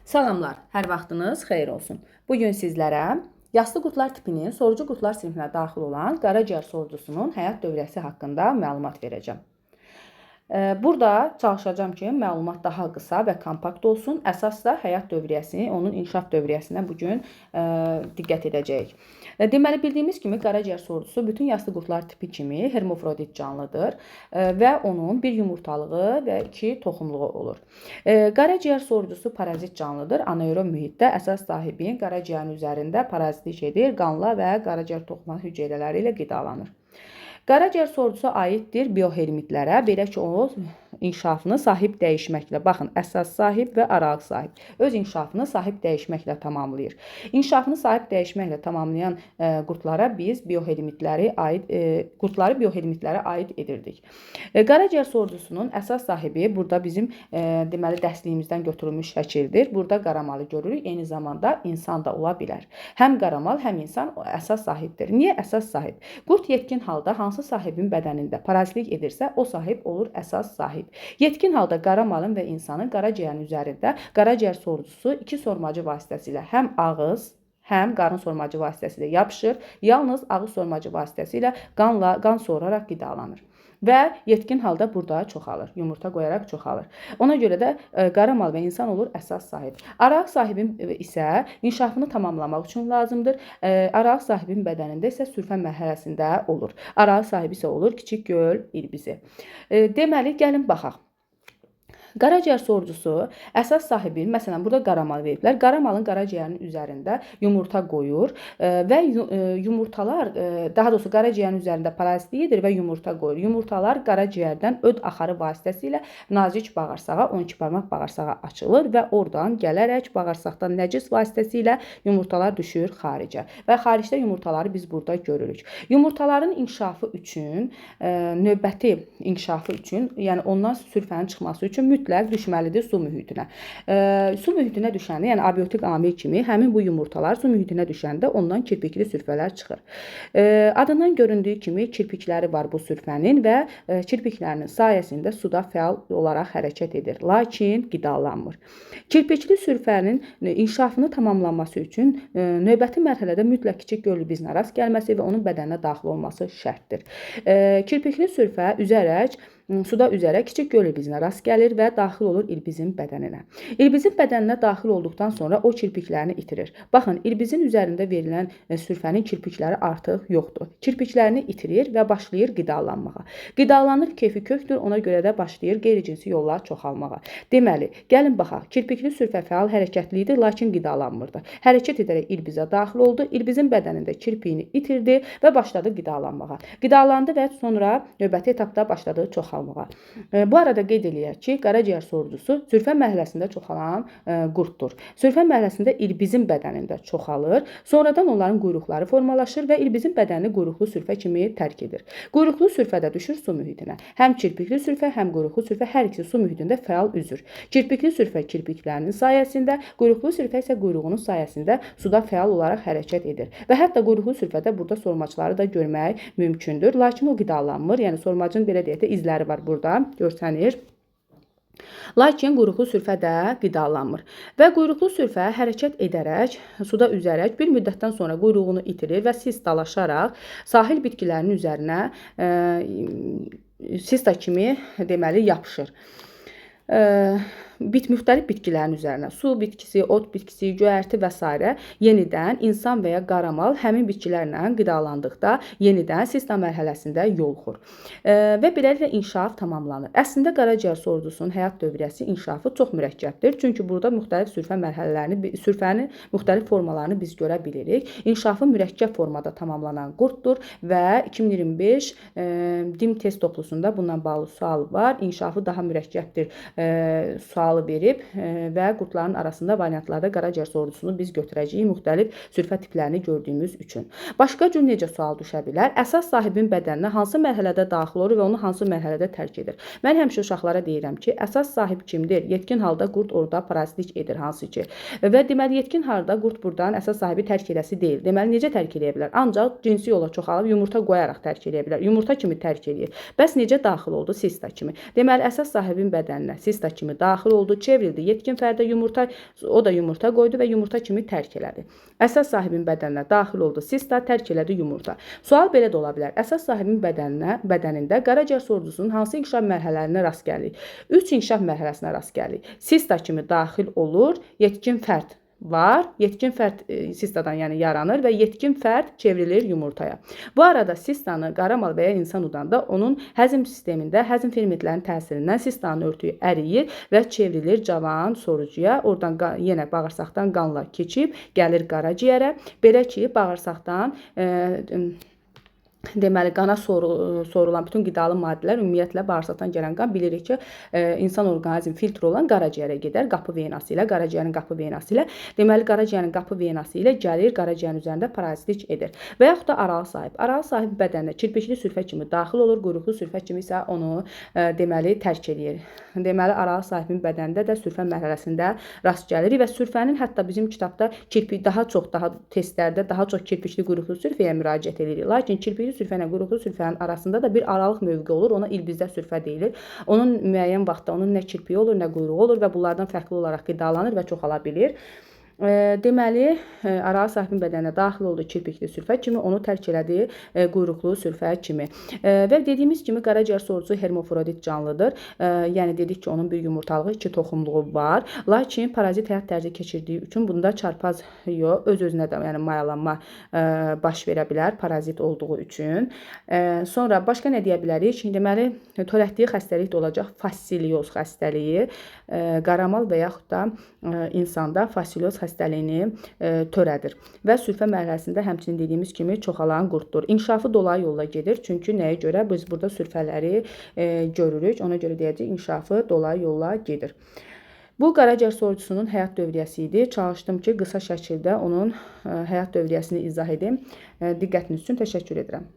Salamlar, hər vaxtınız xeyir olsun. Bu gün sizlərə yaslı qurdlar tipinin sorucu qurdlar sinifinə daxil olan qaraciyər sorucusunun həyat dövrəsi haqqında məlumat verəcəm. Burada çalışacağam ki, məlumat daha qısa və kompakt olsun. Əsas da həyat dövriyyəsini, onun inkişaf dövriyyəsinə bu gün diqqət edəcəyik. Deməli, bildiyimiz kimi qaraciyər sorucusu bütün yaslı qurdlar tipi kimi hermafrodit canlıdır və onun bir yumurtalığı və iki toxumluğu olur. Qaraciyər sorucusu parazit canlıdır. Anaerob mühitdə əsas sahibin qaraciyərin üzərində parazitlik edir, qanla və qaraciyər toxuma hüceyrələri ilə qidalanır. Qaraciyər sorucusu aiddir biohelmintlərə, belə ki, o inkişafını sahib dəyişməklə, baxın, əsas sahib və aralıq sahib öz inkişafını sahib dəyişməklə tamamlayır. İnkişafını sahib dəyişməklə tamamlayan qurdlara biz biohelmintləri aid qurdları biohelmintlərə aid edirdik. Qaraciyər sorucusunun əsas sahibi burada bizim deməli dərsliyimizdən götürülmüş şəkildir. Burada qaramalı görürük, eyni zamanda insan da ola bilər. Həm qaramal, həm insan əsas sahibdir. Niyə əsas sahib? Qurd yetkin halda hansı sahibin bədənində parazitlik edirsə, o sahib olur əsas sahib. Yetkin halda qaramalın və insanın qaraciyərin üzərində qaraciyər sorucusu iki sormacı vasitəsilə həm ağız, həm qarın sormacı vasitəsilə yapışır. Yalnız ağız sormacı vasitəsilə qanla, qan soraraq qidalanır. Və yetkin halda burada çoxalır, yumurta qoyaraq çoxalır. Ona görə də qaramal və insan olur əsas sahib. Aralıq sahibin isə inkişafını tamamlamaq üçün lazımdır. Aralıq sahibin bədənində isə sürfə mərhələsində olur. Aralıq sahibi isə olur kiçik göl ilbizi. Deməli, gəlin baxaq. Qaraciyər sorucusu əsas sahibin, məsələn, burada qaramal veriblər. Qaramalın qaraciyərinin üzərində yumurta qoyur və yumurtalar, daha doğrusu qaraciyərin üzərində parazitlik edir və yumurta qoyur. Yumurtalar qaraciyərdən öd axarı vasitəsilə nazik bağırsağa, 12 barmaq bağırsağa açılır və oradan gələrək bağırsaqdan nəcis vasitəsilə yumurtalar düşür xaricə. Və xaricdə yumurtaları biz burada görürük. Yumurtaların inkişafı üçün, növbəti inkişafı üçün, yəni ondan sürfənin çıxması üçün mütləq düşməlidir su mühitinə. Su mühitinə düşəndə, yəni abiotik amil kimi həmin bu yumurtalar su mühitinə düşəndə ondan kirpikli sürfələr çıxır. Adından göründüyü kimi kirpikləri var bu sürfənin və kirpiklərinin sayəsində suda fəal olaraq hərəkət edir, lakin qidalanmır. Kirpikli sürfənin inkişafını tamamlanması üçün növbəti mərhələdə mütləq kiçik göl ilbizinə rast gəlməsi və onun bədəninə daxil olması şərtdir. Kirpikli sürfə üzərək, suda üzərək kiçik göl ilbizinə rast gəlir və daxil olur ilbizin bədəninə. İlbizin bədəninə daxil olduqdan sonra o kirpiklərini itirir. Baxın, ilbizin üzərində verilən sürfənin kirpikləri artıq yoxdur. Kirpiklərini itirir və başlayır qidalanmağa. Qidalanır, keyfi kökdür, ona görə də başlayır qeyri-cinsi yollar çoxalmağa. Deməli, gəlin baxaq. Kirpikli sürfə fəal hərəkətli idi, lakin qidalanmırdı. Hərəkət edərək ilbizə daxil oldu. İlbizin bədənində kirpiyini itirdi və başladı qidalanmağa. Qidalandı və sonra növbəti etapda başladı çoxalmağa. Bu arada qeyd eləyək ki, qaraciyər sorucusu sürfə mərhələsində çoxalan qurddur. Sürfə mərhələsində ilbizin bədənində çoxalır. Sonradan onların quyruqları formalaşır və ilbizin bədənini quyruqlu sürfə kimi tərk edir. Quyruqlu sürfə də düşür su mühitinə. Həm kirpikli sürfə, həm quyruqlu sürfə hər ikisi su mühitində fəal üzür. Kirpikli sürfə kirpiklərinin sayəsində, quyruqlu sürfə isə quyruğunun sayəsində suda fəal olaraq hərəkət edir. Və hətta quyruqlu sürfədə burada sormaçları da görmək mümkündür. Lakin o qidalanmır. Yəni sormacın belə deyək də izləri var burada, görsənir. Lakin quyruqlu sürfə də qidalanmır. Və quyruqlu sürfə hərəkət edərək, suda üzərək bir müddətdən sonra quyruğunu itirir və sistalaşaraq sahil bitkilərinin üzərinə sista kimi deməli yapışır. Müxtəlif bitkilərin üzərinə, su bitkisi, ot bitkisi, göyərti və s. yenidən insan və ya qaramal həmin bitkilərlə qidalandıqda yenidən sista mərhələsində yoluxur. Və beləliklə inkişaf tamamlanır. Əslində qaraciyər sorucusunun həyat dövriyyəsi inkişafı çox mürəkkəbdir. Çünki burada müxtəlif sürfə mərhələlərini, sürfənin müxtəlif formalarını biz görə bilirik. İnkişafı mürəkkəb formada tamamlanan qurddur və 2025 DİM test toplusunda bununla bağlı sual var. İnkişafı daha mürəkkəbdir sualı verib və qurdların arasında variantlarda qaraciyər sorucusunu biz götürəcəyik müxtəlif sürfə tiplərini gördüyümüz üçün. Başqa cür necə sual düşə bilər? Əsas sahibin bədəninə hansı mərhələdə daxil olur və onu hansı mərhələdə tərk edir? Mən həmişə uşaqlara deyirəm ki, əsas sahib kimdir? Yetkin halda qurd orada parazitlik edir hansı ki. Və deməli, yetkin halda qurd buradan əsas sahibi tərk eləsi deyil. Deməli, necə tərk eləyə bilər? Ancaq cinsi yola çoxalıb yumurta qoyaraq tərk eləyə bilər. Yumurta kimi tərk eləyir. Bəs necə daxil oldu? Sista kimi. Deməli, əsas sahibin bədəninə sista kimi daxil oldu, çevrildi yetkin fərdə yumurta, o da yumurta qoydu və yumurta kimi tərk elədi. Əsas sahibin bədəninə daxil oldu sista, tərk elədi yumurta. Sual belə də ola bilər. Əsas sahibin bədənində qaraciyər sorucusunun hansı inkişaf mərhələlərinə rast gəlirik? 3 inkişaf mərhələsinə rast gəlirik. Sista kimi daxil olur, yetkin fərd var. Yetkin fərd sistadan yəni yaranır və yetkin fərd çevrilir yumurtaya. Bu arada sistanı qaramal və ya insan udanda onun həzm sistemində həzm fermentlərinin təsirindən sistanın örtüyü əriyir və çevrilir cavan sorucuya. Oradan yenə bağırsaqdan qanla keçib gəlir qaraciyərə. Belə ki, bağırsaqdan deməli, qana sorulan bütün qidalı maddələr, ümumiyyətlə bağırsaqdan gələn qan bilirik ki, insan orqanizmi filtr olan qaraciyərə gedər qapı venası ilə, qaraciyərin qapı venası ilə. Deməli, qaraciyərin qapı venası ilə gəlir, qaraciyərin üzərində parazitlik edir. Və yaxud da aralı sahib. Aralı sahib bədəninə kirpikli sürfə kimi daxil olur, quyruqlu sürfə kimi isə onu deməli tərk eləyir. Deməli, aralı sahibin bədənində də sürfə mərhələsində rast gəlirik və sürfənin hətta bizim kitabda kirpik daha çox, daha testlərdə daha çox kirpikli quyruqlu sürfəyə müraciət edirik. Lakin kirpikli sürfə ilə quyruqlu sürfənin arasında da bir aralıq mövqe olur. Ona ilbizdə sürfə deyilir. Onun müəyyən vaxtda onun nə kirpiyi olur, nə quyruğu olur və bunlardan fərqli olaraq qidalanır və çoxala bilir. Deməli, aralı sahibin bədəninə daxil oldu kirpikli sürfə kimi, onu tərk elədi quyruqlu sürfə kimi. Və dediyimiz kimi qaraciyər sorucusu hermafrodit canlıdır. Yəni dedik ki, onun bir yumurtalığı, 2 toxumluğu var. Lakin parazit həyat tərzi keçirdiyi üçün bunda çarpaz yox, öz-özünə də yəni mayalanma baş verə bilər parazit olduğu üçün. Sonra başqa nə deyə bilərik? Deməli, törətdiyi xəstəlik də olacaq fasilyoz xəstəliyi. Qaramal və yaxud da insanda fasilyoz xəstəliyini törədir və sürfə mərhələsində həmçinin dediyimiz kimi çoxalan qurddur. İnkişafı dolayı yolla gedir. Çünki nəyə görə biz burada sürfələri görürük? Ona görə deyəcəyik inkişafı dolayı yolla gedir. Bu qaraciyər sorucusunun həyat dövriyyəsi idi. Çalışdım ki, qısa şəkildə onun həyat dövriyyəsini izah edim. Diqqətiniz üçün təşəkkür edirəm.